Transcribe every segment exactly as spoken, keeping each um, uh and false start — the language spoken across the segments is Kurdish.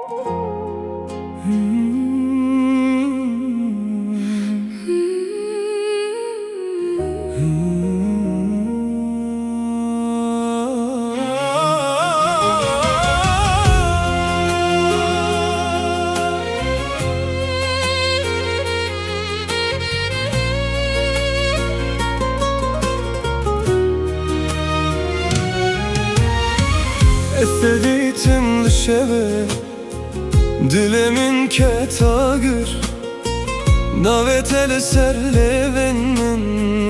Ez te dîtim li şevê, dilê min ket agir. Navê te li ser lêvên min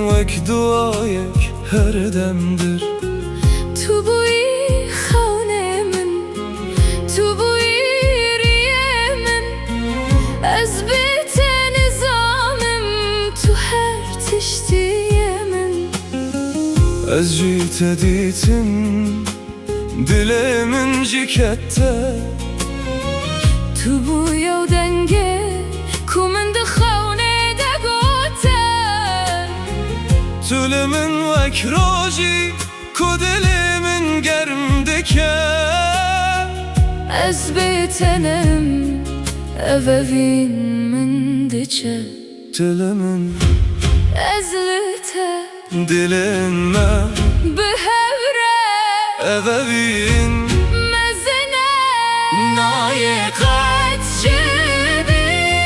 wek duayek her dem dir. Tu bûyî xewnê min, tu bûyî riyê min. Ez bê te nizanim, tu her tiştî yê min. Ez jî te dîtim, dilê min jî ket te. Tu bû yew dengê ku min di xewnê de gote. Tu li min wek rojî ku dilê min germ dike. Ez bê te ne im, ev evîn min diçe. Tu li min, ez li te. Dilên me bi hev re, ev evîn mezin e, nayê qet ji bîr.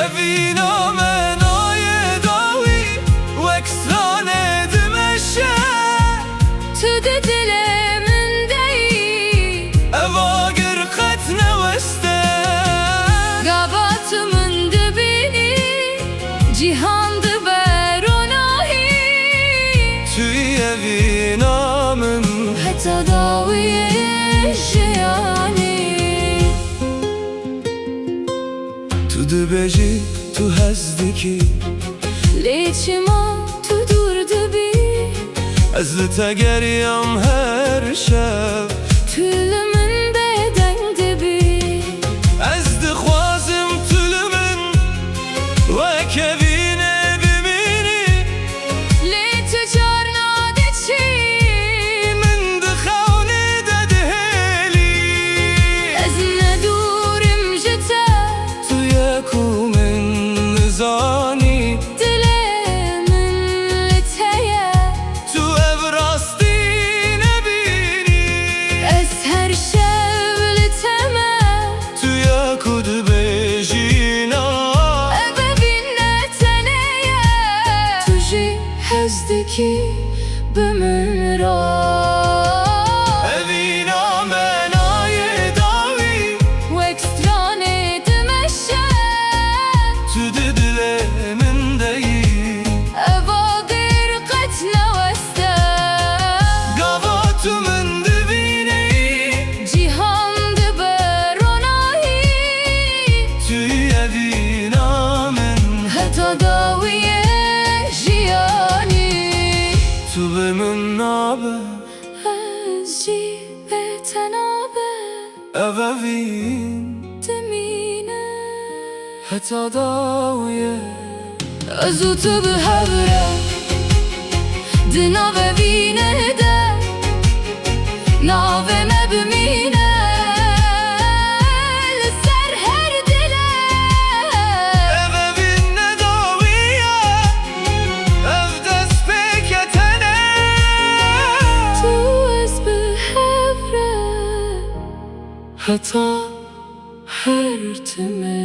Evîna me nayê dawî, wek stranê dimeşe. Tu di dilê min de yî. Ev agir qet neweste. Gava tu min dibînî, cîhan dibe ronahî. Tu yî evîna min. Heta dawiyê jiyanî. Tu dibêjî tu hez dikî. Lê çima tu dûr dibî? Ez li te geriyam her şev. Tu li min bêdeng dibî. Ez dixwazim tu li min wek evînê bimînî. Lê tu carna diçî. Min di xewnê de dihêlî. Ez ne dûr im ji te. Tu ye ku min nizanî. Dilê min li te ye. Tu ev rastî nebînî. Ez her şev li te me. Tu ye ku dibêjî na. Ev evîn ne tenê ye. Tu jî hez dikî bi min re. Evîna me nayê dawî. Wek stranê dimeşe. Tu di dilê min de yî. Ev agir qet neweste. Gava tu min dibînî. Cîhan dibe ronahî. Tu yî evîna min. Heta dawiyê jiyanî. Tu bi min nabe. Ez jî bê te nabe. Ev evîn dimîne. Heta dawiyê. Ez û tu bi hev re. Di nav evînê de. Navê me bimîne. Li ser her dilê. Ev evîn ne dawî ye. Ev destpêke tenê. Tu ez bi hev re. Heta her timê.